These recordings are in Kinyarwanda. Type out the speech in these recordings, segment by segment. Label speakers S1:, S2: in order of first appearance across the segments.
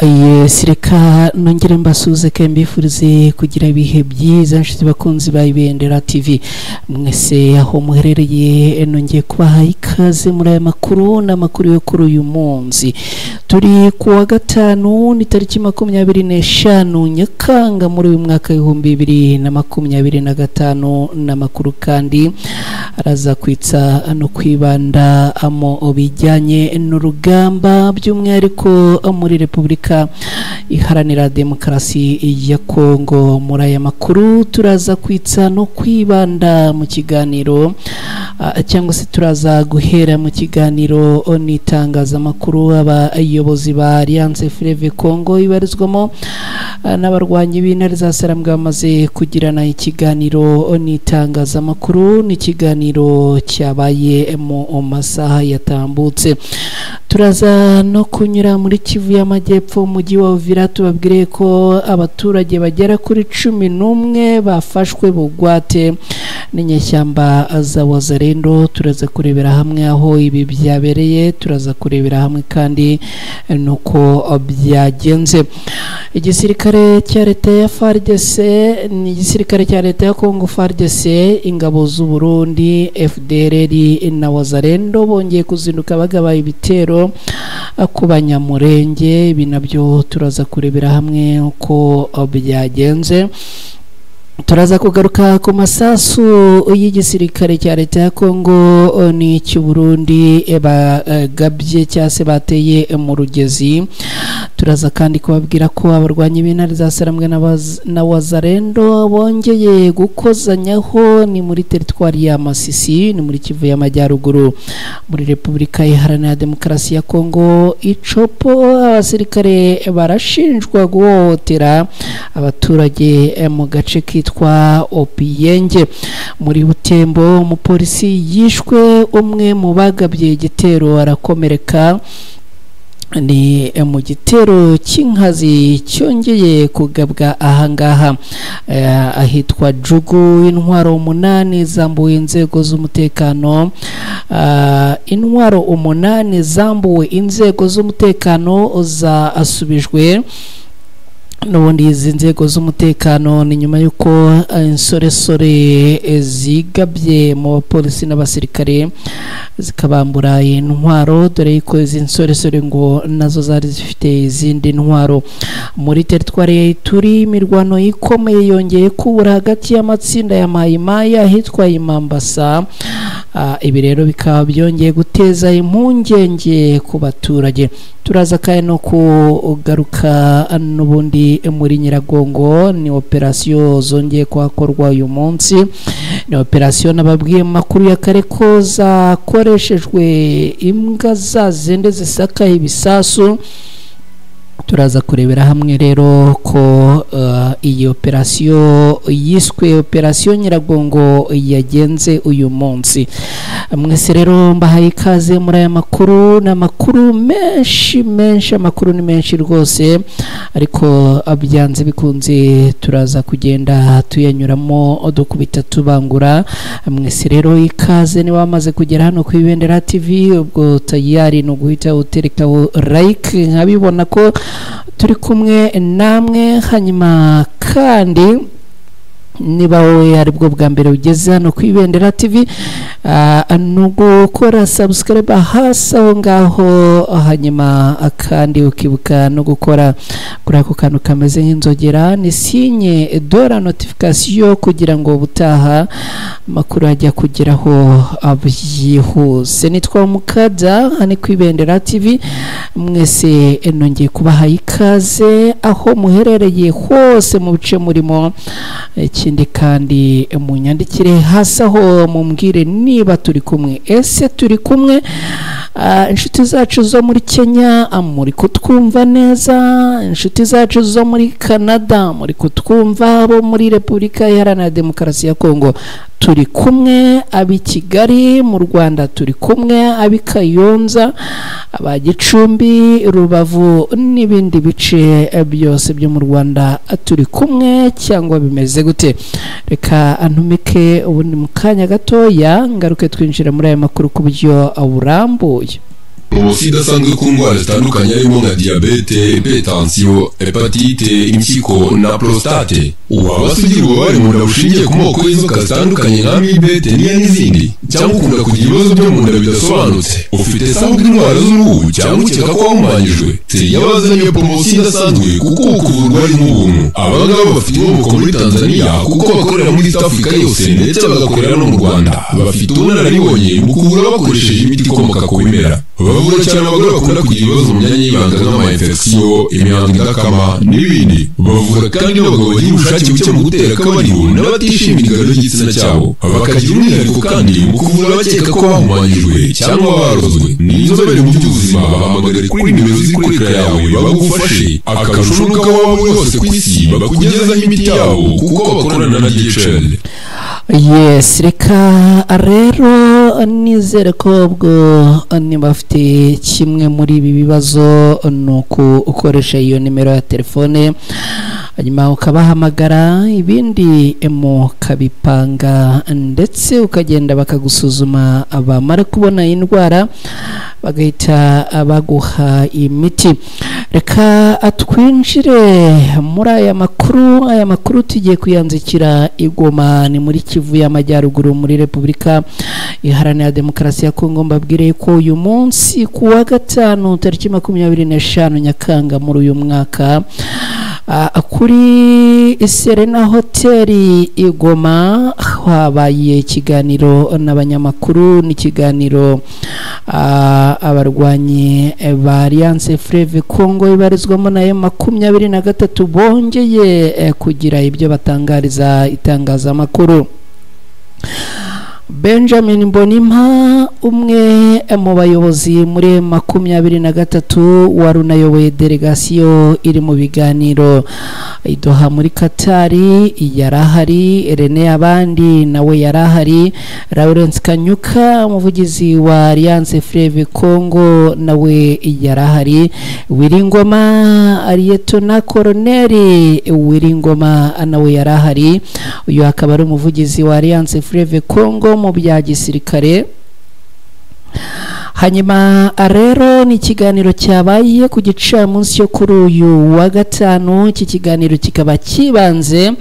S1: Yes, reka nongere mbasuze ke mbifurize kugira ibihe byiza nshuti bakunzi ba Ibendera TV mwese aho muherereye. Nongeye kubaha ikaze muri aya makuru n'amakuru yo kuri uyu munsi. Turi ku wa gatanu, ni tariki 25 Nyakanga muri uyu mwaka 2025. N'amakuru kandi araza kwitsa no kwibanda amo bijyanye n'urugamba, by'umwihariko muri Repubulika Iharanira Demokarasi ya Kongo. Muri aya makuru turaza kwitsa no kwibanda mu kiganiro, cyangwa se turaza guhera mu kiganiro n'itangazamakuru abayobozi ba Alliance Fleuve Congo ibarizwamo n'abarwanyi b'intare za Sarambwe bamaze kugirana ikiganiro n'itangazamakuru. N'ikiganiro cyabaye mu masaha yatambutse. Turaza no kunyura muri Kivu y'Amajyepfo, umujyi wa Uvira, tubabwire ko abaturage bagera kuri 11 bafashwe bugwate n'inyeshyamba za Wazalendo. Turaza kurebera hamwe aho ibi byabereye, turaza kurebera hamwe kandi nuko byagenze. Igisirikare cya leta ya FARDC, ni igisirikare cya leta ya Congo FARDC, ingabo z'u Burundi, FDLR na Wazalendo bongeye kuzinduka bagaba ibitero ku Banyamurenge. Ibi nabyo turaza kurebera hamwe uko byagenze. Turaza kugaruka ku masasu y'igisirikare cya leta ya Kongo n'icy'u Burundi bagabye cyangwa se bateye mu Rugezi. Turaza kandi kubabwira ko abarwanyi b'intare za Sarambwe na Wazalendo bongeye gukozanyaho, ni muri teritwari ya Masisi, ni muri Kivu y'Amajyaruguru, muri Repubulika Iharanira Demokarasi ya Kongo. Icopo, abasirikare barashinjwa guhohotera abaturage mu gace kitwa Opiyenge. Muri Butembo, umupolisi yishwe, umwe mu bagabye igitero arakomereka. Ni mu gitero cy'inkazi cyongeye kugabwa ahangaha ahitwa Jugu. Intwaro 8 zambuwe inzego z'umutekano, intwaro 8 zambuwe inzego z'umutekano zasubijwe n'ubundi izi nzego z'umutekano. Ni nyuma y'uko insoresore zigabye mu bapolisi n'abasirikare zikabambura intwaro, dore ko izi nsoresore ngo nazo zari zifite izindi ntwaro. Muri teritwari ya Ituri, imirwano ikomeye yongeye kubura hagati y'amatsinda ya Mayi ahitwa Imambasa. Ibi rero bikaba byongeye guteza impungenge ku baturage. Turaza kandi no kugaruka n'ubundi muri Nyiragongo, ni operasiyo zongeye kuhakorwa uyu munsi. Ni operasiyo nababwiye mu makuru ya kare ko zakoreshejwe imbwa za zindi zisaka ibisasu. Turaza kurebera hamwe rero ko iyi operasiyo yiswe operasiyo Nyiragongo yagenze uyu munsi. Mwese rero mbahaye ikaze muri aya makuru. Ni amakuru menshi menshi, amakuru ni menshi rwose, ariko byanze bikunze turaza kugenda tuyanyuramo dukubita tubangura. Mwese rero ikaze, niba wamaze kugera hano ku Ibendera TV, ubwo tayari ni uguhita uterekaho like nkabibona ko turi kumwe namwe. Hanyuma kandi niba wowe aribwo bwa mbere ugeze hano ku Ibendera TV, ni ugukora subscribe hasi aho ngaho, hanyuma kandi ukibuka no gukora kuri ako kantu kameze nk'inzogera, ni signe de la notification, kugira ngo ubutaha amakuru ajya kugeraho byihuse. Nitwa Mukada, hano ku Ibendera TV. Mwese nongeye kubaha ikaze aho muherereye hose mu bice murimo. Ikindi kandi munyandikire hasi aho mumbwire niba turi kumwe. Ese turi kumwe? Inshuti zacu zo muri Kenya muri kutwumva neza, inshuti zacu zo muri Canada muri kutwumva, abo muri Repubulika Iharanira Demokarasi ya Kongo turi kumwe, ab'i Kigali mu Rwanda turi kumwe, ab'i Kayonza, aba Gicumbi, Rubavu n'ibindi bice byose byo mu Rwanda turi kumwe, cyangwa bimeze gute? Reka antumike ubundi mu kanya gatoya ngaruke twinjira muri aya makuru ku buryo burambuye.
S2: Poromosiyo idasanzwe ku ndwara zitandukanye harimo nka diyabete, hypertension, hepatite, impyiko na prostate. Waba se ugira ububabare mu nda bushingiye ku moko y'inzoka zitandukanye nka amibe, teniya n'izindi, cyangwa ukunda kugira ibibazo byo mu nda bidasobanutse, ufite se ahubwo indwara z'uruhu cyangwa ukeka ko wahumanyijwe, yabazaniye poromosiyo idasanzwe kuko kuvurwa ari nk'ubuntu. Aba ngaba bafite inkomoko muri Tanzania kuko bakorera muri East Africa yose ndetse bagakorera no mu Rwanda. Bafite ubunararibonye mu kuvura bakoresheje imiti ikomoka ku bimera. Bavura cyane abagore bakunda kugira ibibazo mu myanya y'ibanga nk'ama-infection, imihango idakama n'ibindi. Bavura kandi n'abagabo bagira ubushake buke mu gutera akabariro n'abatishimira ingano y'igitsina cyabo. Bakagira umwihariko kandi mu kuvura abakeka ko bahumanyijwe cyangwa barozwe. Ni inzobere mu by'ubuzima, bahamagare kuri nimero ziri kuri ekara yawe bagufashe. Akarusho nuko aho waba uri hose ku isi bakugezaho imiti yabo kuko bakorana na DHL.
S1: Yes, reka rero nizere ko ubwo niba afite kimwe muri ibi bibazo ni ukoresha iyo nimero ya telefone hanyuma ukabahamagara, ibindi mukabipanga ndetse ukagenda bakagusuzuma, bamara kubona indwara bagahita baguha imiti. Reka twinjire muri aya makuru. Aya makuru tugiye kuyanzikira i Goma, ni muri Kivu y'Amajyaruguru muri Repubulika Iharanira Demokarasi ya Kongo. Mbabwire ko uyu munsi ku wa gatanu tariki 25 Nyakanga muri uyu mwaka, kuri Serena Hoteli i Goma habaye ikiganiro n'abanyamakuru. Ni ikiganiro abarwanyi ba Alliance Fleuve Congo ibarizwamo na M23 bongeye kugira ibyo batangariza itangazamakuru. Benjamin Mbonimpa, umwe mu bayobozi muri 23 wari unayoboye delegasiyo iri mu biganiro i Doha muri Katari, yarahari. Rene Abandi nawe yarahari. Lawrence Kanyuka, umuvugizi wa Alliance Fleuve Congo, nawe yarahari. Wiringoma Aliyetona Koroneri Wiringoma nawe yarahari. Uyu akaba ari umuvugizi wa Alliance Fleuve Congo mu bya gisirikare. Hanyuma rero ni ikiganiro cyabaye ku gicamunsi cyo kuri uyu wa gatanu. Iki kiganiro kikaba kibanze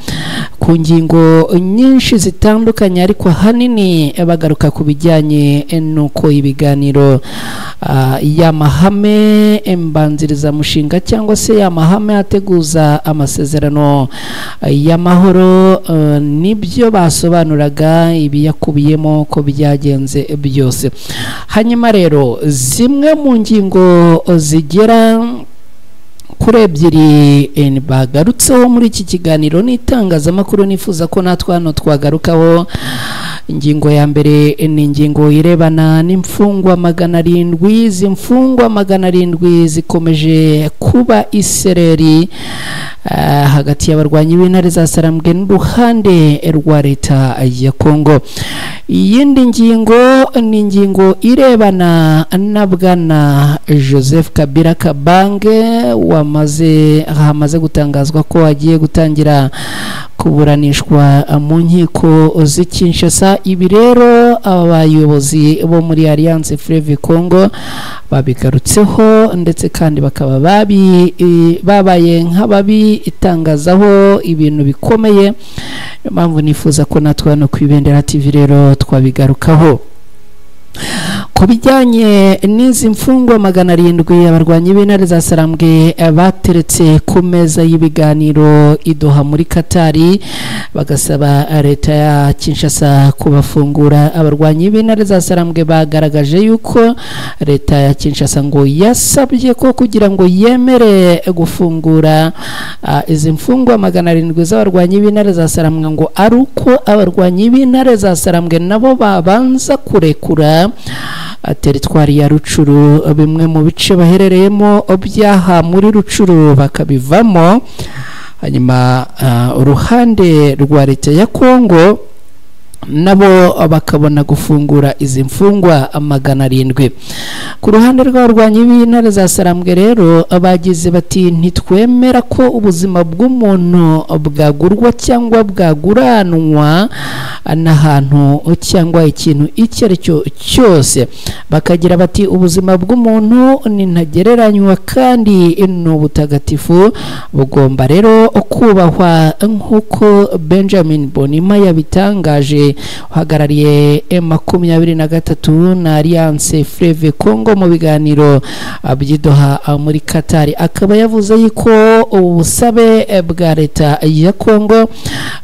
S1: ku ngingo nyinshi zitandukanye, ariko ahanini bagaruka ku bijyanye n'uko ibiganiro y'amahame mbanzirizamushinga cyangwa se y'amahame ateguza amasezerano y'amahoro, nibyo basobanuraga ibiyakubiyemo ko byagenze byose. Hanyuma rero zimwe mu ngingo zigera kuri ebyiri bagarutseho muri iki kiganiro n'itangazamakuru nifuza ko natwe hano twagarukaho. Ingingo ya mbere ni ingingo irebana n'imfungwa 700. Izi mfungwa 700 zikomeje kuba isereri hagati y'abarwanyi b'intare za Sarambwe n'uruhande rwa leta ya Kongo. Iyindi ngingo ni ingingo irebana na bwana Joseph Kabila Kabange hamaze gutangazwa ko agiye gutangira kuburanishwa mu nkiko z'i Kinshasa. Ibi rero aba bayobozi bo muri Alliance Fleuve Congo babigarutseho, ndetse kandi bakaba babaye nk'ababitangazaho ibintu bikomeye. Niyo mpamvu nifuza ko natwe hano ku Ibendera TV rero twabigarukaho. Ku bijyanye n'izi mfungwa 700 abarwanyi b'intare za Sarambwe bateretse ku meza y'ibiganiro i Doha muri Katari, bagasaba leta ya Kinshasa kubafungura. Abarwanyi b'intare za Sarambwe bagaragaje yuko leta ya Kinshasa ngo yasabye ko kugira ngo yemere gufungura izi mfungwa 700 z'abarwanyi b'intare za Sarambwe ngo ari uko abarwanyi b'intare za Sarambwe nabo babanza kurekura teritwari ya Rucuru, bimwe mu bice baherereyemo byaha muri Rucuru bakabivamo. Hanyuma uruhande rwa leta ya Kongo nabo bakabona gufungura izi mfungwa 700. Ku ruhande rw'abarwanyi b'intare za Sarambwe rero bagize bati ntitwemera ko ubuzima bw'umuntu bwagurwa cyangwa bwaguranwa n'ahantu cyangwa ikintu icyo ari cyo cyose. Bakagira bati ubuzima bw'umuntu ni ntagereranywa kandi ni ubutagatifu, bugomba rero kubahwa nk'uko Benjamin Bonima yabitangaje, uhagarariye M23 na Alliance Fleuve Congo mu biganiro by'i Doha muri Qatar. Akaba yavuze yuko ubusabe bwa leta ya Congo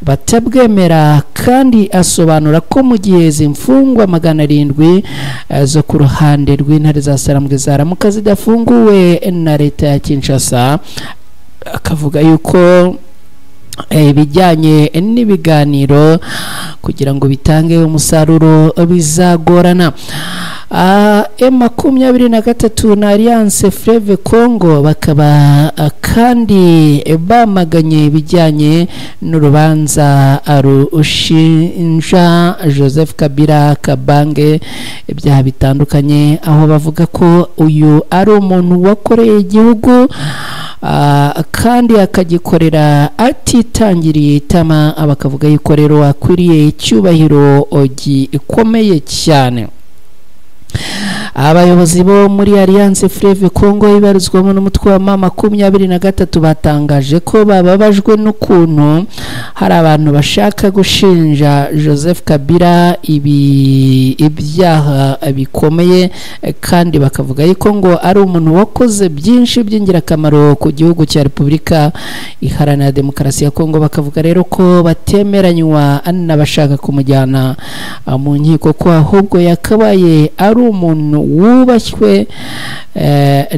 S1: batabwemera, kandi asobanura ko mu gihe izi mfungwa 700 zo ku ruhande rw'intare za Sarambwe zaramuka zidafunguwe na leta ya Kinshasa, akavuga yuko ibijyanye n'ibiganiro kugira ngo bitange umusaruro bizagorana. M23 na Alliance Fleuve Congo bakaba kandi bamaganye ibijyanye n'urubanza rushinja Joseph Kabila Kabange ibyaha bitandukanye, aho bavuga ko uyu ari umuntu wakoreye igihugu kandi akagikorera atitangiriye itama, bakavuga yuko rero akwiriye icyubahiro gikomeye cyane. Abayobozi bo muri Alliance Fleuve Congo ibarizwamo n'umutwe wa M23 batangaje ko bababajwe n'ukuntu hari abantu bashaka gushinja Joseph Kabila ibyaha bikomeye, kandi bakavuga yuko ngo ari umuntu wakoze byinshi by'ingirakamaro ku gihugu cya Repubulika Iharanira Demokarasi ya Congo. Bakavuga rero ko batemeranywa n'abashaka kumujyana mu nkiko, ko ahubwo yakabaye ari umuntu wubashywe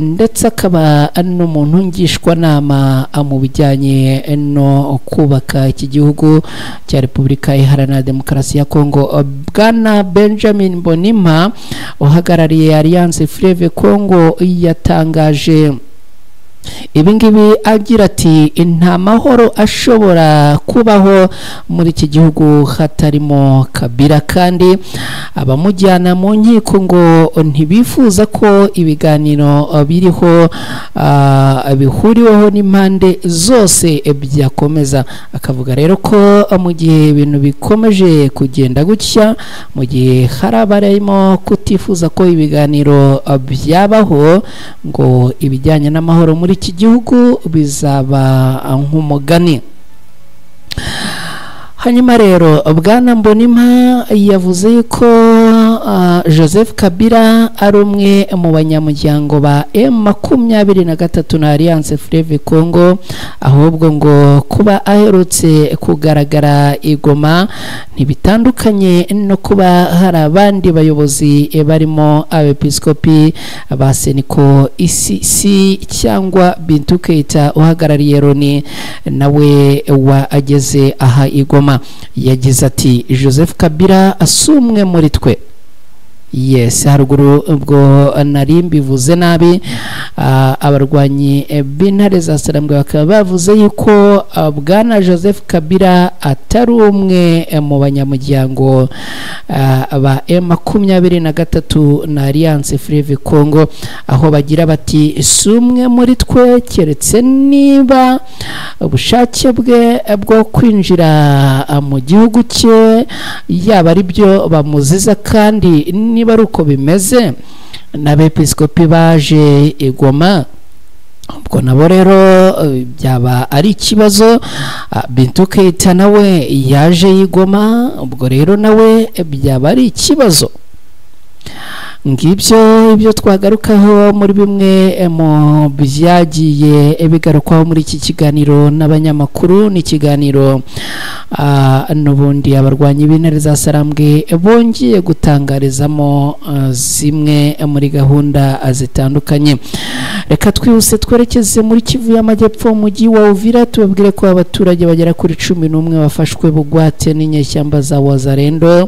S1: ndetse akaba n'umuntu ngishwanama mu bijyanye no kubaka iki gihugu cya Repubulika Iharanira Demokarasi ya Congo. Bwana Benjamin Bonima uhagarariye Alliance Fleuve Congo yatangaje ibingibi agira ati nta mahoro ashobora kubaho muri iki gihugu hatarimo Kabila, kandi abamujyana mu nkiko ngo ntibifuza ko ibiganiro biriho bihuriweho n'impande zose byakomeza. Akavuga rero ko mu gihe ibintu bikomeje kugenda gutya, mu gihe hari abarimo kutifuza ko ibiganiro byabaho, ngo ibijyanye n'amahoro muri iki gihugu bizaba nk'umugani. Hanyuma rero Bwana Mbonimpa yavuze ko Joseph Kabila ari umwe mu banyamuryango ba M23 na Alliance Fleuve Congo, ahubwo ngo kuba aherutse kugaragara i Goma ntibitandukanye no kuba hari abandi bayobozi barimo abepiskopi ba Seniko ICC cyangwa Bintou Keita uhagarariye Loni nawe wageze aha i Goma. Yagize ati Joseph Kabila asumwe muri twe. Yes, haruguru ubwo nari mbivuze nabi. Abarwanyi b'intare za Sarambwe bakaba bavuze yuko Bwana Joseph Kabila atari umwe mu banyamuryango ba M23 na Alliance Fleuve Congo, aho bagira bati si umwe muri twe keretse niba ubushake bwe bwo kwinjira mu gihugu cye yaba ari byo bamuziza, kandi niba ari uko bimeze n'abepiskopi baje i Goma ubwo nabo rero byaba ari ikibazo. Bintou Keita nawe yaje i Goma, ubwo rero nawe byaba ari ikibazo. Ngibyo ibyo twagarukaho muri bimwe mu byagiye bigarukwaho muri iki kiganiro n'abanyamakuru. Ni ikiganiro n'ubundi abarwanyi b'intare za Sarambwe bongeye gutangarizamo zimwe muri gahunda zitandukanye. Reka twihuse twerekeze muri Kivu y'Amajyepfo, mujyi wa Uvira, tubabwire ko abaturage bagera kuri 11 bafashwe bugwate n'inyeshyamba za Wazalendo.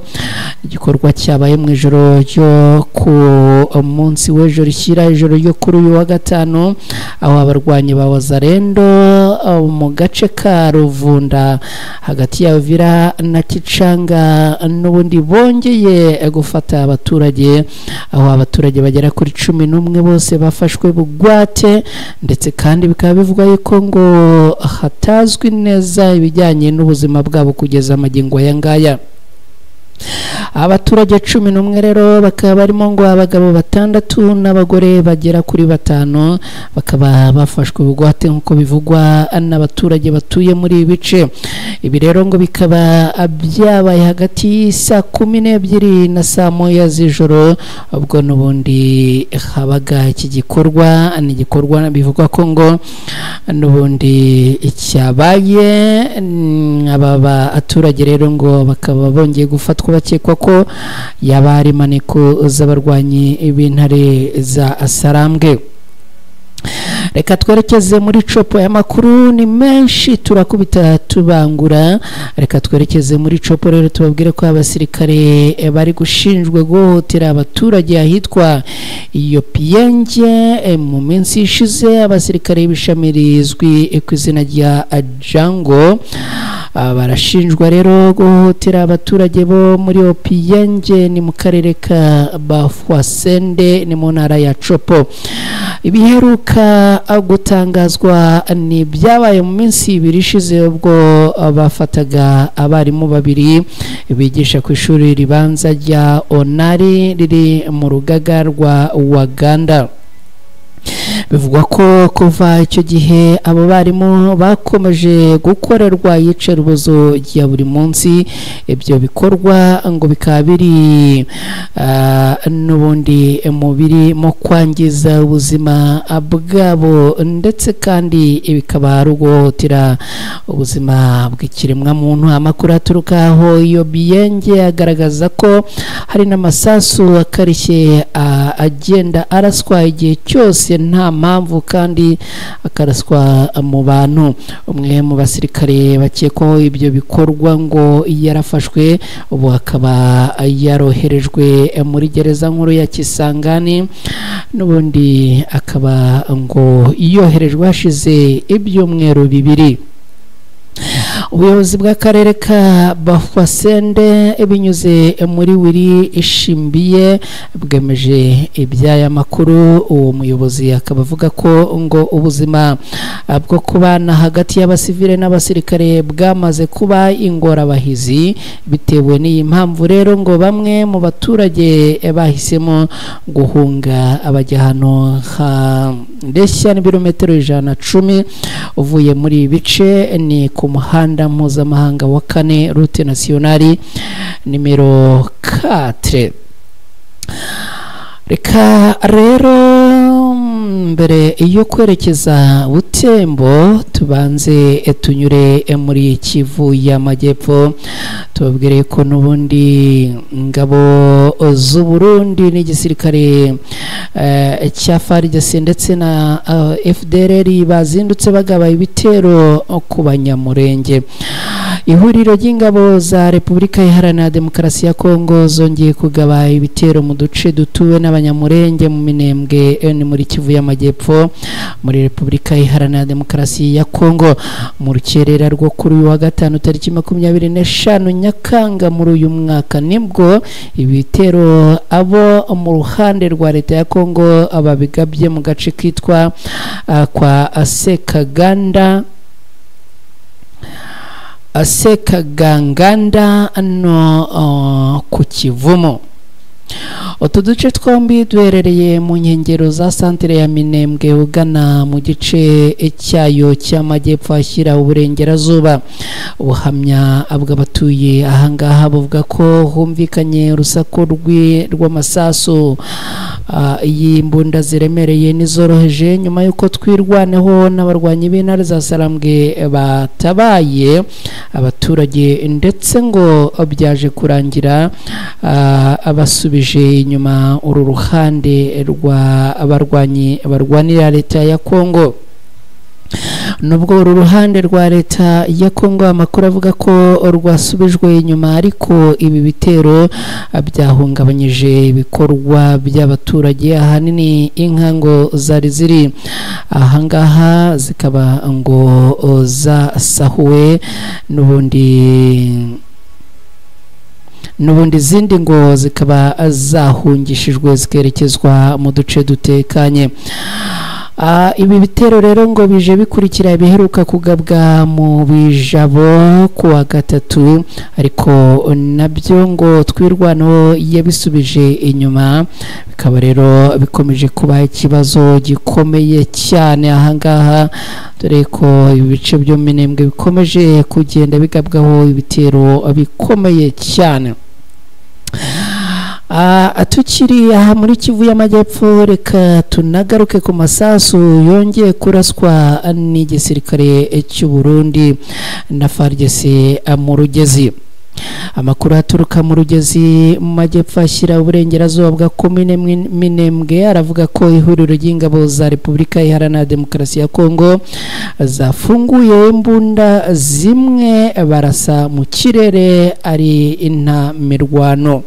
S1: Igikorwa cyabaye mu ijoro ryo ku munsi w'ejo rishyira ijoro ryo kuri uyu wa gatanu, aho abarwanyi ba Wazalendo mu gace ka Ruvunda hagati ya Uvira na Kicanga n'ubundi bongeye gufata abaturage, aho abaturage bagera kuri 11 bose bafashwe bugwate, ndetse kandi bikaba bivugwa yuko ngo hatazwi neza ibijyanye n'ubuzima bwabo kugeza magingo aya ngaya. Abaturage 11 rero bakaba barimo ngo abagabo 6 n'abagore bagera kuri 5 bakaba bafashwe bugwate nkuko bivugwa n'abaturage batuye muri ibi bice. Ibi rero ngo bikaba byabaye hagati saa 12 na saa 1 z'ijoro, ubwo n'ubundi habaga iki gikorwa. Ni igikorwa bivugwa ko ngo n'ubundi cyabaye. Aba baturage rero ngo bakaba bongeye gufatwa bakekwa ko yaba ari maneko z'abarwanyi b'intare za Sarambwe. Reka twerekeze muri copo y'amakuru ni menshi turakubita tubangura. Reka twerekeze muri copo rero tubabwire ko abasirikare bari gushinjwe guhohotera abaturage ahitwa iyo Piyenge. Mu minsi ishize abasirikare b'ishami rizwi ku izina rya Django barashinjwa rero guhohotera abaturage bo muri Opiyenge, ni mu karere ka Bafwasende, ni mu ntara ya Copo. Ibiheruka gutangazwa ni byabaye mu minsi ibiri ishize ubwo bafataga abarimu babiri bigisha ku ishuri ribanza rya Onari riri mu rugaga rwa Waganda. Bivugwa ko kuva icyo gihe abo barimu bakomeje gukorerwa iyicarubozo rya buri munsi. Ibyo bikorwa ngo bikaba biri n'ubundi mubiri mu kwangiza ubuzima bwabo, ndetse kandi bikaba ari uguhohotera ubuzima bw'ikiremwamuntu. Amakuru aturuka aho iyo Biyenge agaragaza ko hari n'amasasu akarishye agenda araswa igihe cyose nta mpamvu, kandi akaraswa mu bantu. Umwe mu basirikare bakekwaho ibyo bikorwa ngo yarafashwe, ubu akaba yaroherejwe muri gereza nkuru ya Kisangani, n'ubundi akaba ngo yoherejwe hashize ibyumweru 2. Ubuyobozi bw'akarere ka Bafwasende binyuze muri Willy Ishimbiye bwemeje iby'aya makuru. Uwo muyobozi akaba avuga ko ngo ubuzima bwo kubana hagati y'abasivile n'abasirikare bwamaze kuba ingorabahizi. Bitewe n'iyi mpamvu rero ngo bamwe mu baturage bahisemo guhunga abajya hano handeshya n'ibirometero 110 uvuye muri ibi bice, ni ku muhanda mpuzamahanga wa 4 route nationale nimero 4. Reka rero mbere yo kwerekeza Butembo tubanze tunyure muri Kivu y'Amajyepfo, tubabwire ko n'ubundi ingabo z'u Burundi n'igisirikare cya FARDC ndetse na FDLR bazindutse bagaba ibitero ku Banyamurenge. Ihuriro ry'ingabo za Repubulika Iharanira Demokarasi ya Kongo zongeye kugaba ibitero mu duce dutuwe n'Abanyamurenge mu Minembwe ni muri Kivu y'Amajyepfo muri Repubulika Iharanira Demokarasi ya Kongo. Mu rukerera rwo kuri uyu wa gatanu tariki 25 Nyakanga muri uyu mwaka nibwo ibitero abo mu ruhande rwa leta ya Kongo ababigabye mu gace kitwa kwa Sekaganganda no ku Kivumo. Utu duce twombi duherereye mu nkengero za santere ya Minembwe ugana mu gice cyayo cy'amajyepfo ashyira uburengerazuba. Ubuhamya bw'abatuye ahangaha buvuga ko humvikanye urusaku rw'amasasu y'imbunda ziremereye n'izoroheje nyuma y'uko twirwaneho n'abarwanyi b'intare za Sarambwe batabaye abaturage, ndetse ngo byaje kurangira abasubije inyuma uru ruhande rwa abarwanyi barwanira leta ya Kongo. Nubwo uru ruhande rwa leta ya Kongo amakuru avuga ko rwasubijwe inyuma, ariko ibi bitero byahungabanyije ibikorwa by'abaturage, ahanini inka ngo zari ziri ahangaha zikaba ngo zasahuwe, n'ubundi izindi ngo zikaba zahungishijwe zikerekezwa mu duce dutekanye. Ibi bitero rero ngo bije bikurikira ibiheruka kugabwa mu Bijabo kuwa gatatu, ariko nabyo ngo Twirwaneho yabisubije inyuma, bikaba rero bikomeje kuba ikibazo gikomeye cyane ahangaha, dore ko ibice byo Minembwe bikomeje kugenda bigabwaho ibitero bikomeye cyane. Tukiri aha muri Kivu y'Amajyepfo, reka tunagaruke ku masasu yongeye kuraswa n'igisirikare cy'u Burundi na FARDC mu Rugezi. Amakuru aturuka mu Rugezi mu majyepfo ashyira uburengerazuba bwa komine Minembwe aravuga ko ihuriro ry'ingabo za Repubulika Iharanira Demokarasi ya Kongo zafunguye imbunda zimwe barasa mu kirere ari nta mirwano.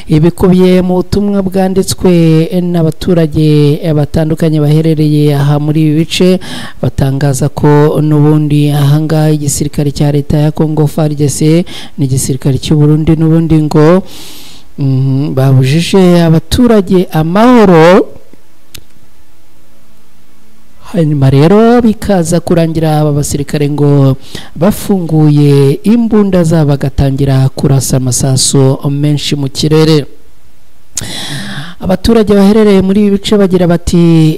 S1: Ibikubiye mu butumwa bwanditswe n'abaturage batandukanye baherereye aha muri ibi bice, batangaza ko n'ubundi ahangaha igisirikare cya leta ya Kongo FARDC n'igisirikare cy'u Burundi n'ubundi ngo babujije abaturage amahoro, hanyuma rero bikaza kurangira aba basirikare ngo bafunguye imbunda zabo bagatangira kurasa amasaso menshi mu kirere. Abaturage baherereye muri ibi bice bagira bati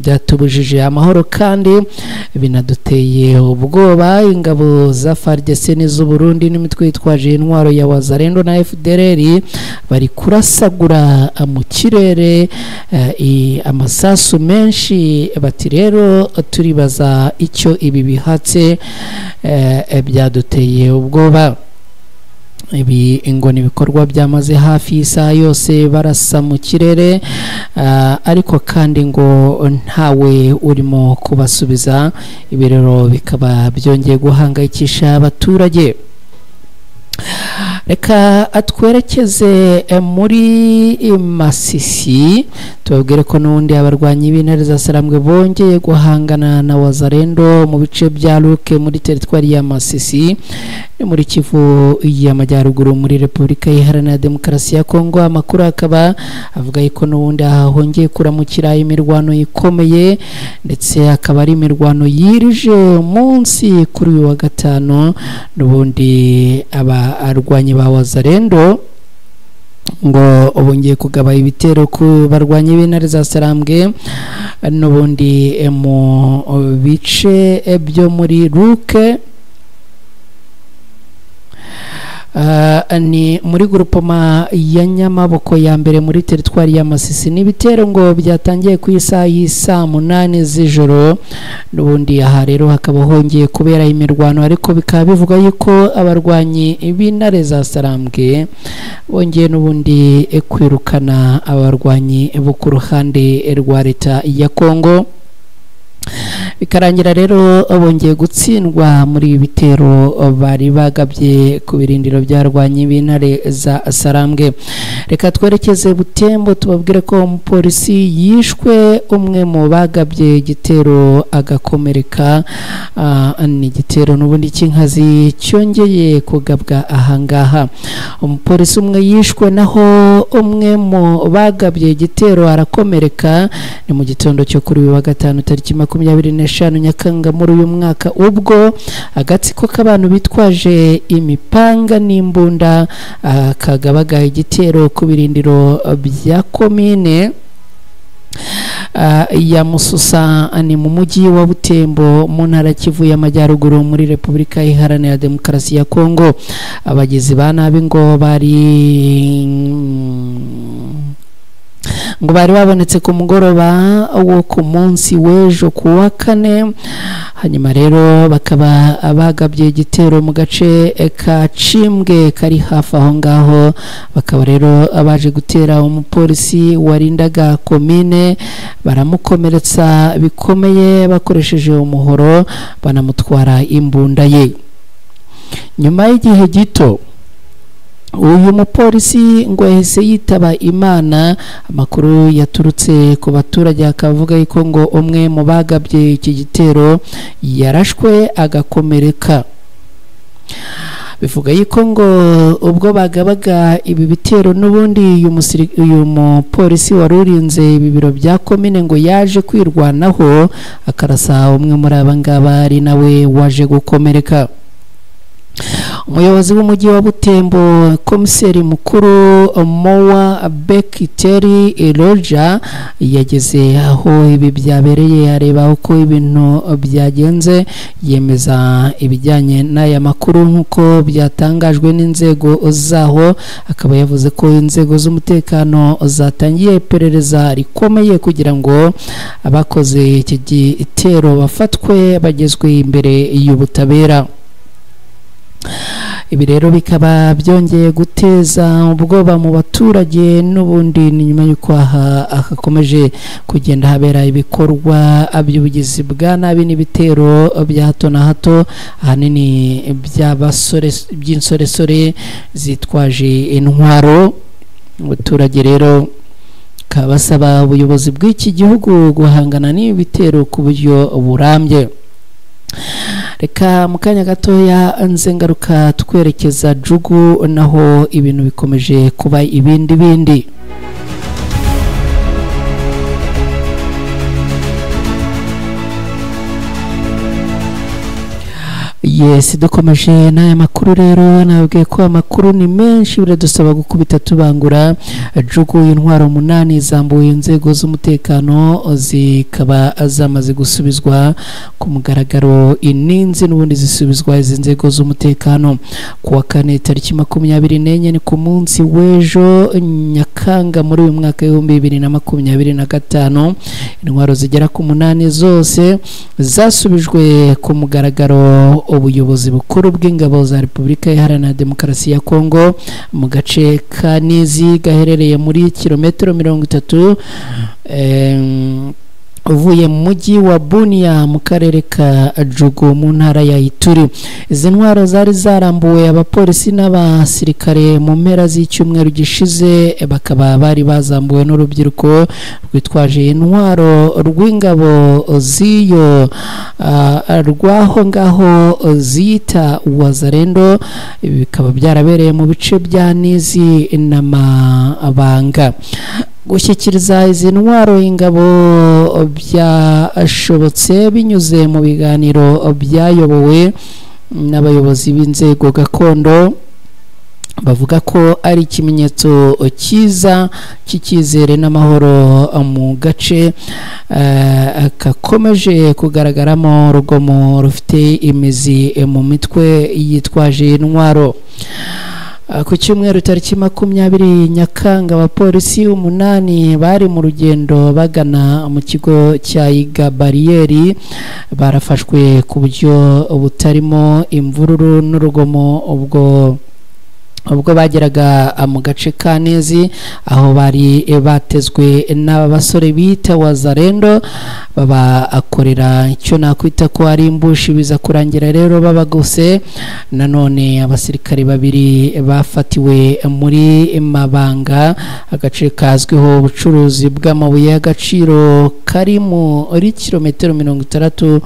S1: byatubujije amahoro kandi binaduteye ubwoba. Ingabo za FARDC n'iz'u Burundi n'imitwe yitwaje intwaro ya Wazalendo na FDLR bari kurasagura mu kirere amasasu menshi, bati rero turibaza icyo ibi bihatse, byaduteye ubwoba. Ibi ngo ni ibikorwa byamaze hafi isaha yose barasa mu kirere, ariko kandi ngo ntawe urimo kubasubiza. Ibi rero bikaba byongeye guhangayikisha abaturage. Reka atwerekeze muri Masisi, tubabwire ko n'ubundi abarwanyi b'intare za Sarambwe bongeye guhangana na Wazalendo mu bice bya Luke muri teritwari ya Masisi muri Kivu y'Amajyaruguru muri Repubulika Iharanira Demokarasi ya Kongo. Amakuru akaba avuga yuko n'ubundi aha hongeye kuramukira imirwano ikomeye, ndetse akaba ari imirwano yirije umunsi kuri uyu wa gatanu. N'ubundi abarwanyi ba Wazalendo ngo bongeye kugaba ibitero ku barwanyi b'intare za Sarambwe n'ubundi mu bice byo muri Luke, ni muri grupoma ya Nyamaboko ya mbere muri teritwari ya Masisi. N'ibitero ngo byatangiye ku isaha y'isaa 8 z'ijoro. N'ubundi aha rero hakaba hongeye kubera imirwano, ariko bikaba bivuga yuko abarwanyi b'intare za Sarambwe bongeye n'ubundi kwirukana abarwanyi bo ku ruhande rwa leta ya Kongo, bikarangira rero bongeye gutsindwa muri ibi bitero bari bagabye ku birindiro byarwanyi b'intare za Sarambwe. Reka twerekeze Butembo, tubabwire ko umupolisi yishwe, umwe mu bagabye igitero agakomereka. Ni igitero n'ubundi cy'inkazi cyongeye kugabwa ahangaha. Umupolisi umwe yishwe, naho umwe mu bagabye igitero arakomereka. Ni mu gitondo cyo kuri uyu wa gatanu tariki 25 Nyakanga muri uyu mwaka, ubwo agatsiko k'abantu bitwaje imipanga n'imbunda kagabaga igitero ku birindiro bya komine ya Mususa, ni mu mujyi wa Butembo mu ntara Kivu y'Amajyaruguru muri Repubulika Iharanira Demokarasi ya Kongo. Abagizi ba nabi ngo bari babonetse ku mugoroba wo ku munsi w'ejo ku wa kane, hanyuma rero bakaba bagabye igitero mu gace ka Cimbwe kari hafi aho ngaho. Bakaba rero abaje gutera umupolisi warindaga komine, baramukomeretsa bikomeye bakoresheje umuhoro, banamutwara imbunda ye. Nyuma y'igihe gito uyu mupolisi ngo yahise yitaba Imana. Amakuru yaturutse ku baturage akavuga yuko ngo umwe mu bagabye iki gitero yarashwe agakomereka. Bivuga yuko ngo ubwo bagabaga ibi bitero n'ubundi uyu mupolisi wari urinze ibi biro bya komine ngo yaje kwirwanaho akarasa umwe muri aba ngaba, ari nawe waje gukomereka. Umuyobozi w'umujyi wa Butembo, komiseri mukuru Moa Bekiteri Roger, yageze aho ibi byabereye areba uko ibintu byagenze, yemeza ibijyanye n'aya makuru nk'uko byatangajwe n'inzego zaho. Akaba yavuze ko inzego z'umutekano zatangiye iperereza rikomeye kugira ngo abakoze iki gitero bafatwe bagezwe imbere y'ubutabera. Ibi rero bikaba byongeye guteza ubwoba mu baturage n'ubundi ni nyuma y'uko aha hakomeje kugenda habera ibikorwa by'ubugizi bwa nabi n'ibitero bya hato na hato, ahanini by'insoresore zitwaje intwaro. Abaturage rero bakaba basaba ubuyobozi bw'iki gihugu guhangana n'ibi bitero ku buryo burambye. Reka mu kanya gatoya nze ngaruka twerekeza Jugu, naho ibintu bikomeje kuba ibindi bindi. Yes, dukomeje n'aya makuru rero, nababwiye ko amakuru ni menshi, biradusaba gukubita tubangura. Jugu intwaro 8 zambuye inzego z'umutekano zikaba zamaze gusubizwa ku mugaragaro ininzi n'ubundi zisubizwa izi nzego z'umutekano ku wa kane tariki 24, ni ku munsi w'ejo Nyakanga muri uyu mwaka 2025. Intwaro zigera ku 8 zose zasubijwe ku mugaragaro ubuyobozi bukuru bw'ingabo za Repubulika Iharanira Demokarasi ya Kongo mu gace ka Nizi gaherereye muri kilometero 30 uvuye mu mujyi wa Bunia mu karere ka Jugu mu ntara ya Ituri. Izi ntwaro zari zarambuwe abapolisi n'abasirikare mu mpera z'icyumweru gishize, bakaba bari bazambuwe n'urubyiruko rwitwaje intwaro rw'ingabo z'iyo rwaho ngaho ziyita Wazalendo. Ibi bikaba byarabereye mu bice bya Nizi n'Amabanga. Gushyikiriza izi ntwaro ingabo byashobotse binyuze mu biganiro byayobowe n'abayobozi b'inzego gakondo, bavuga ko ari ikimenyetso cyiza cy'icyizere n'amahoro mu gace kakomeje kugaragaramo urugomo rufite imizi mu mitwe yitwaje intwaro. Ku cyumweru tariki 20 Nyakanga, abapolisi 8 bari mu rugendo bagana mu kigo cya Iga Barrieri barafashwe ku buryo butarimo imvururu n'urugomo ubwo bageraga mu gace ka Nezi, aho bari batezwe n'aba basore bita Wazalendo babakorera icyo nakwita ko ari imbushi, biza kurangira rero babagose. Nanone abasirikare 2 bafatiwe muri Mabanga, agace kazwiho ubucuruzi bw'amabuye y'agaciro kari muri kilometero 60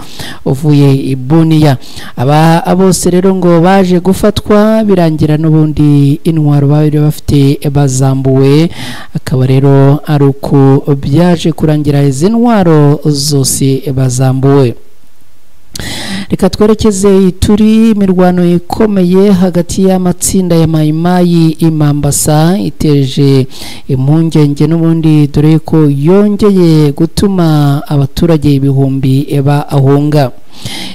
S1: uvuye i Bunia. Aba bose rero ngo baje gufatwa birangira n'ubundi intwaro bari bafite bazambuwe, akaba rero ari uko byaje kurangira izi ntwaro zose bazambuwe. Reka twerekeze Ituri. Imirwano ikomeye hagati y'amatsinda ya Mayimayi Imambasa iteje impungenge n'ubundi, dore ko yongeye gutuma abaturage ibihumbi bahunga.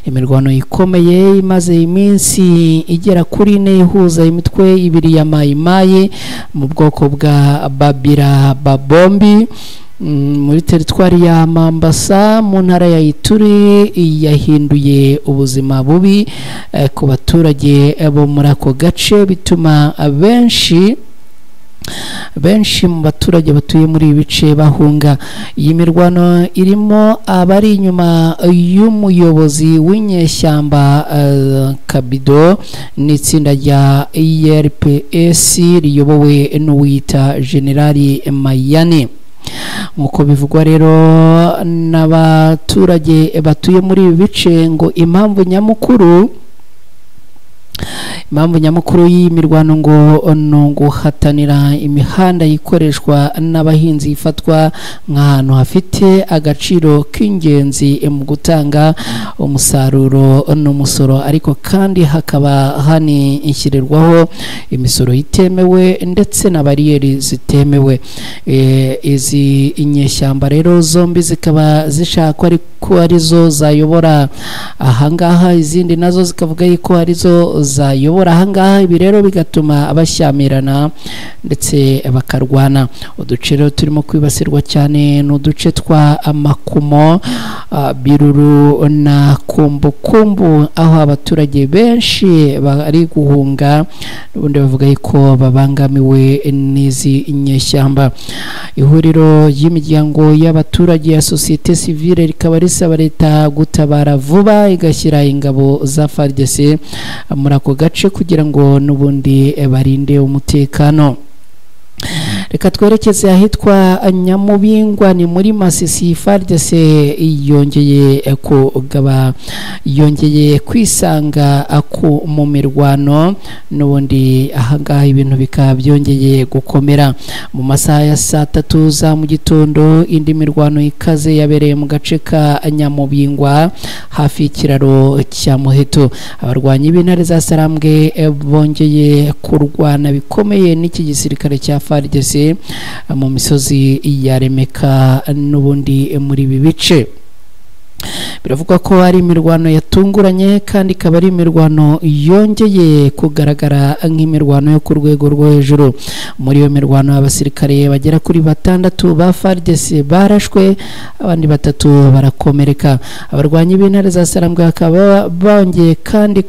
S1: Imirwano ikomeye imaze iminsi igera kuri 4 ihuza imitwe ibiri ya Mayimayi mu bwoko bwa Babira Babombi muri teritwari ya Mambasa mu ntara ya Ituri yahinduye ubuzima bubi ku baturage bo muri ako gace, bituma benshi mu baturage batuye muri ibi bice bahunga. Iyi mirwano irimo abari inyuma y'umuyobozi w'inyeshyamba Kabido n'itsinda rya IRPS riyobowe n'uwita Generali Mayani. Nk'uko bivugwa rero n'abaturage batuye muri ibi bice, ngo impamvu nyamukuru Impamvu nyamukuru y'imirwano ngo ni uguhatanira imihanda ikoreshwa n'abahinzi ifatwa nk'ahantu hafite agaciro k'ingenzi mu gutanga umusaruro n'umusoro, ariko kandi hakaba hanishyirirwaho imisoro itemewe ndetse na bariyeri zitemewe. Izi inyeshyamba rero zombi zikaba zishakwa ariko arizo zayobora ahangaha, izindi nazo zikavuga yuko arizo zayobora ahangaha. Ibi rero bigatuma bashyamirana ndetse bakarwana. Uduce rero turimo kwibasirwa cyane ni uduce twa Makumo, Biruru na Kumbukumbu, aho abaturage benshi bari guhunga, ubundi bavuga yuko babangamiwe n'izi nyeshyamba. Ihuriro ry'imiryango y'abaturage ya sosiyete sivile rikaba risaba leta gutabara vuba igashyira ingabo za FARDC muri ako gace kugira ngo n'ubundi barinde umutekano. Reka twerekeze ahitwa Nyamubingwa ni muri Masisi. FARDC yongeye kugaba, yongeye kwisanga ku mu mirwano n'ubundi ahangaha ibintu bikaba byongeye gukomera. Mu masaha ya saa tatu za mu gitondo indi mirwano ikaze yabereye mu gace ka Nyamubingwa hafi y'ikiraro cya Muheto. Abarwanyi b'intare za Sarambwe bongeye kurwana bikomeye n'iki gisirikare cya FARDC mu misozi ya Remeka n'ubundi muri ibi bice. Biravugwa ko ari imirwano yatunguranye kandi ikaba ari imirwano yongeye kugaragara nk'imirwano yo ku rwego rwo hejuru. Muri iyo mirwano abasirikare bagera kuri 6 ba FARDC barashwe, abandi 3 barakomereka. Abarwanyi b'intare za Sarambwe bakaba bongeye kandi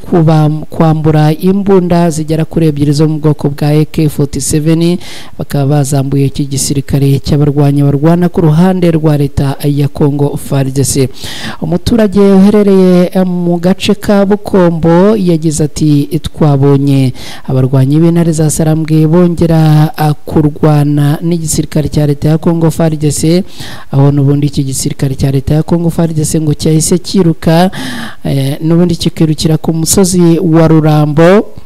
S1: kwambura imbunda zigera kuri 2 zo mu bwoko bwa AK47, bakaba bazambuye iki gisirikare cy'abarwanyi barwana ku ruhande rwa leta ya Congo FARDC. Umuturage uherereye mu gace ka Bukombo yagize ati: twabonye abarwanyi b'intare za Sarambwe bongera kurwana n'igisirikare cya leta ya Congo FARDC, aho n'ubundi iki gisirikare cya leta ya Congo FARDC ngo cyahise kiruka n'ubundi kikirukira ku musozi wa Rurambo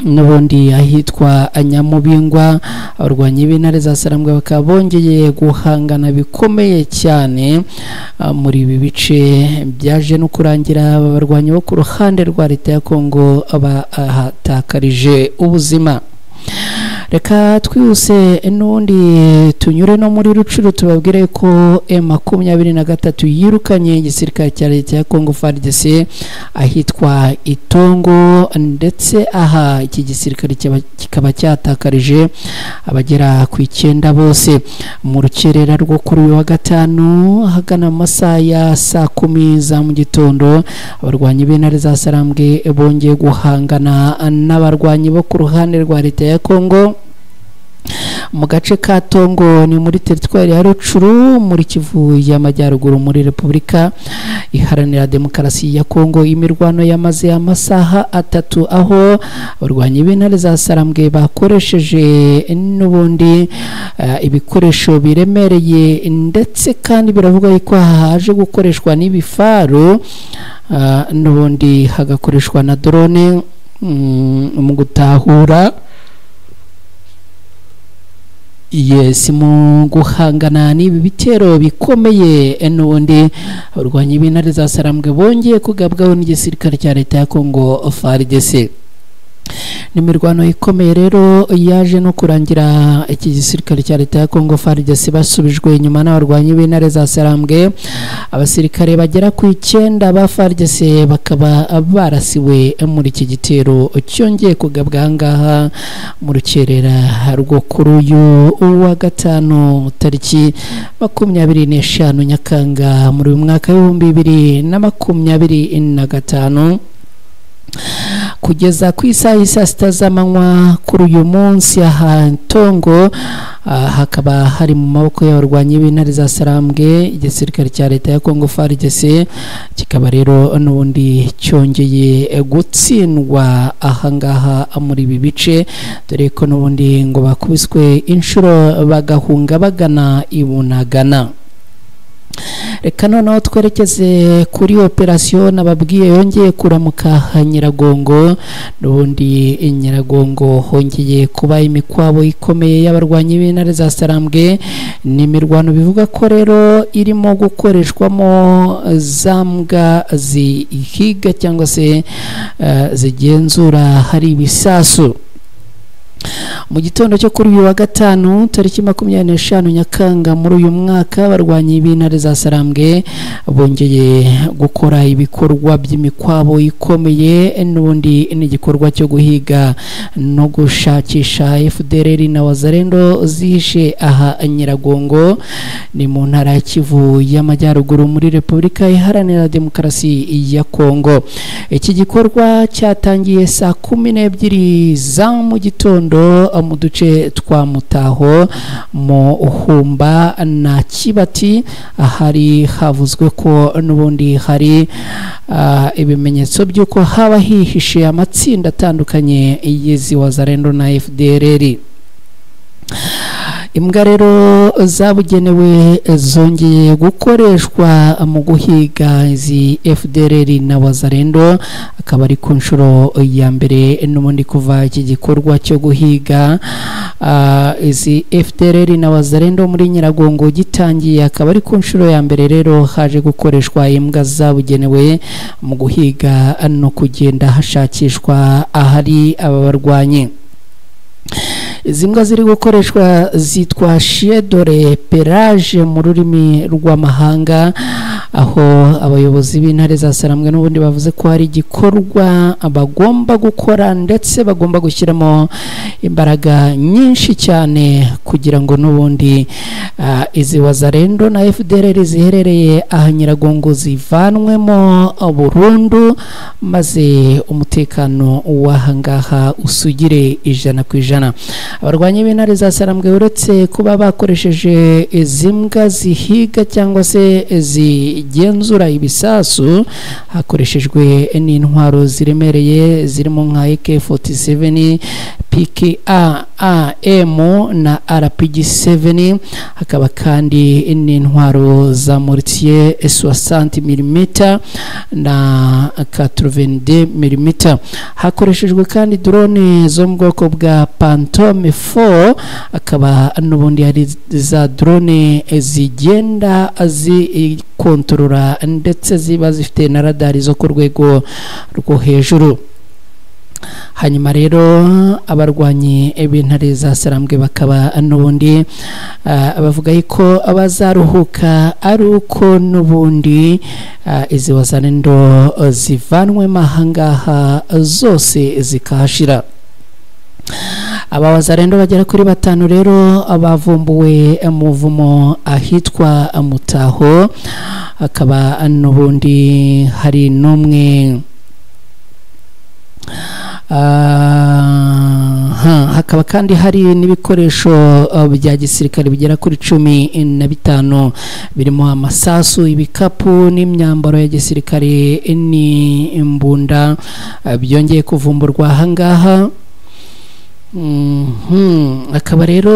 S1: n'ubundi ahitwa Nyamubingwa. Abarwanyi b'intare za Sarambwe bakaba bongeye guhangana bikomeye cyane muri ibi bice, byaje no kurangira abarwanyi bo ku ruhande rwa leta ya Congo bahatakarije ubuzima. Reka twihuse n'ubundi tunyure no muri Rucuru tubabwire ko M23 yirukanye igisirikare cya leta ya Congo FARDC ahitwa Itongo, ndetse aha iki gisirikare kikaba cyatakarije abagera ku 9 bose. Mu rukerera rwo kuri uyu wa gatanu ahagana mu masaha ya saa 10 za mu gitondo, abarwanyi b'intare za Sarambwe bongeye guhangana n'abarwanyi bo ku ruhande rwa leta ya Congo mu gace ka Tongo, ni muri teritwari ya Rucuru muri Kivu y'Amajyaruguru muri Repubulika Iharanira Demokarasi ya Kongo. Imirwano yamaze amasaha 3, aho abarwanyi b'intare za Sarambwe bakoresheje n'ubundi ibikoresho biremereye, ndetse kandi biravuga ko haje gukoreshwa n'ibifaru n'ubundi hagakoreshwa na drone mu gutahura yes mu guhangana n'ibi bitero bikomeye. N'ubundi abarwanyi b'intare za Sarambwe bongeye kugabwaho n'igisirikare cya leta ya Congo FARDC. N'imirwano ikomeye rero yaje no kurangira iki gisirikare cya leta ya Congo FARDC basubijwe inyuma n'abarwanyi b'intare za Sarambwe. Abasirikare bagera ku 9 ba FARDC bakaba barasiwe muri iki gitero cyongeye kugabwa ahangaha mu rukerera rwo kuri uyu wa gatanu tariki 25 Nyakanga muri uyu mwaka 2025 kugeza ku isaha ya saa 6 z'amanywa kuri uyu munsi. Aha Tongo hakaba hari mu maboko y'abarwanyi b'intare za Sarambwe. Igisirikare cya leta ya Congo FARDC kikaba rero n'ubundi cyongeye gutsindwa ahangaha muri ibi bice, dore ko n'ubundi ngo bakubiswe inshuro bagahunga bagana ibunagana. Reka noneho twerekeze kuri operasiyo nababwiye yongeye kuramuka Nyiragongo. N'ubundi Nyiragongo hongeye kuba imikwabo ikomeye y'abarwanyi b'intare za Sarambwe. Ni imirwano bivuga ko rero irimo gukoreshwamo za mbwa zihiga cyangwa se zigenzura hari ibisasu. Mu gitondo cyo kuri uyu wa gatanu tariki 25 Nyakanga muri uyu mwaka, abarwanyi b'intare za Sarambwe bongeye gukora ibikorwa by'imikwabo ikomeye. N'ubundi n'igikorwa cyo guhiga no gushakisha FDLR na Wazalendo zihishe aha Nyiragongo, ni mu ntara ya Kivu y'Amajyaruguru muri Repubulika Iharanira Demokarasi ya Kongo. Iki gikorwa cyatangiye saa 12 za mu gitondo mu duce twa Mutaho, mu Humba na Kibati, ahari havuzwe ko n'ubundi hari ibimenyetso by'uko haba hihishe amatsinda atandukanye y'izi Wazalendo na FDLR. Imbwa rero zabugenewe zongeye gukoreshwa mu guhiga izi FDLR na Wazalendo, akaba ari ku nshuro ya mbere n'ubundi kuva iki gikorwa cyo guhiga izi FDLR na Wazalendo muri Nyiragongo gitangiye, akaba ari ku nshuro ya mbere rero haje gukoreshwa imbwa zabugenewe mu guhiga no kugenda hashakishwa ahari aba barwanyi. Izi mbwa ziri gukoreshwa zitwa Chiedore Perage mu rurimi rw'amahanga, aho abayobozi b'intare za Sarambwe n'ubundi bavuze ko hari igikorwa bagomba gukora ndetse bagomba gushyiramo imbaraga nyinshi cyane kugira ngo n'ubundi izi Wazalendo na FDLR ziherereye aha Nyiragongo zivanwemo burundu, maze umutekano w'ahangaha usugire 100%. Abarwanyi b'intare za Sarambwe uretse kuba bakoresheje izi mbwa zihiga cyangwa se zigenzura ibisasu, hakoreshejwe n'intwaro ziremereye zirimo nka AK47, PKAM na RPG7, hakaba kandi n'intwaro za mortier 60 mm na 82 mm. Hakoreshejwe kandi drone zo mu bwoko bwa Phantom 4, akaba n'ubundi hari za drone zigenda zikontorora ndetse ziba zifite na radari zo ku rwego rwo hejuru. Hanyuma rero abarwanyi b'intare za Sarambwe bakaba n'ubundi bavuga yuko abazaruhuka ari uko n'ubundi izi Wazalendo zivanwe ahangaha zose zikahashira. Aba Wazalendo bagera kuri 5 rero abavumbuwe muvumo ahitwa Mutaho, akaba n'ubundi hari n'umwe hakaba kandi hari n'ibikoresho bya gisirikare bigera kuri 15 birimo amasasu, ibikapu n'imyambaro ya gisirikare n'imbunda byongeye kuvumburwa ahangaha. Akaba rero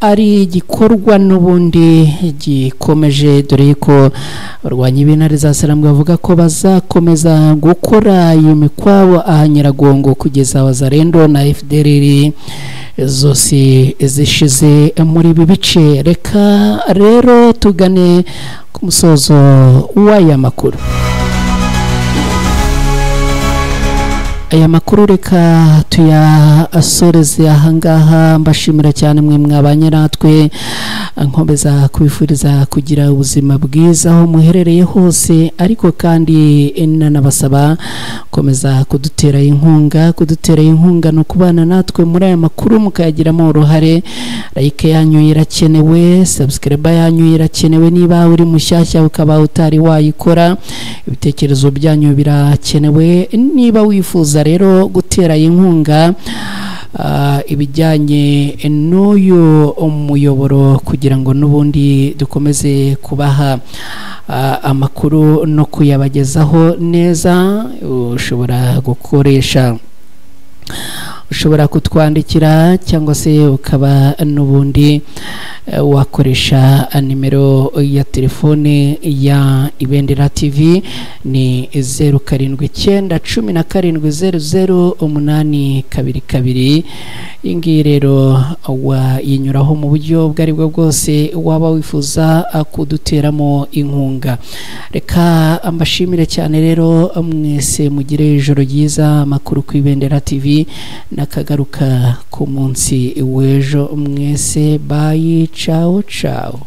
S1: ari igikorwa n'ubundi gikomeje, dore ko abarwanyi b'intare za Sarambwe bavuga ko bazakomeza gukora iyo mikwabo aha Nyiragongo kugeza Wazalendo na FDLR zose zishize muri ibi bice. Reka rero tugane ku musozo w'aya makuru. Aya makuru reka tuyasoreze ahangaha, mbashimira cyane mwe mwabanye natwe, nkomeza kubifuriza kugira ubuzima bwiza aho muherereye hose, ariko kandi nanabasaba komeza kudutera inkunga no kubana natwe muri aya makuru mukayagiramo uruhare. Like yanyu irakenewe, subscribe yanyu irakenewe, niba uri mushyashya ukaba utari wayikora, ibitekerezo byanyu birakenewe. Niba wifuza rero gutera inkunga ibijyanye n'uyu umuyoboro kugira ngo n'ubundi dukomeze kubaha amakuru no kuyabagezaho neza, ushobora gukoresha Ushobora kutwandikira cyangwa se ukaba n'ubundi wakoresha nimero ya telefone ya Ibendera TV ni 079 17 00 822. Iyi ngiyi rero wayinyuraho mu buryo ubwo ari bwo bwose waba wifuza kuduteramo inkunga. Reka mbashimire cyane rero mwese, mugire ijoro ryiza. Amakuru ku Ibendera TV nakagaruka ku munsi w'ejo. Mwese, bye, ciao ciao.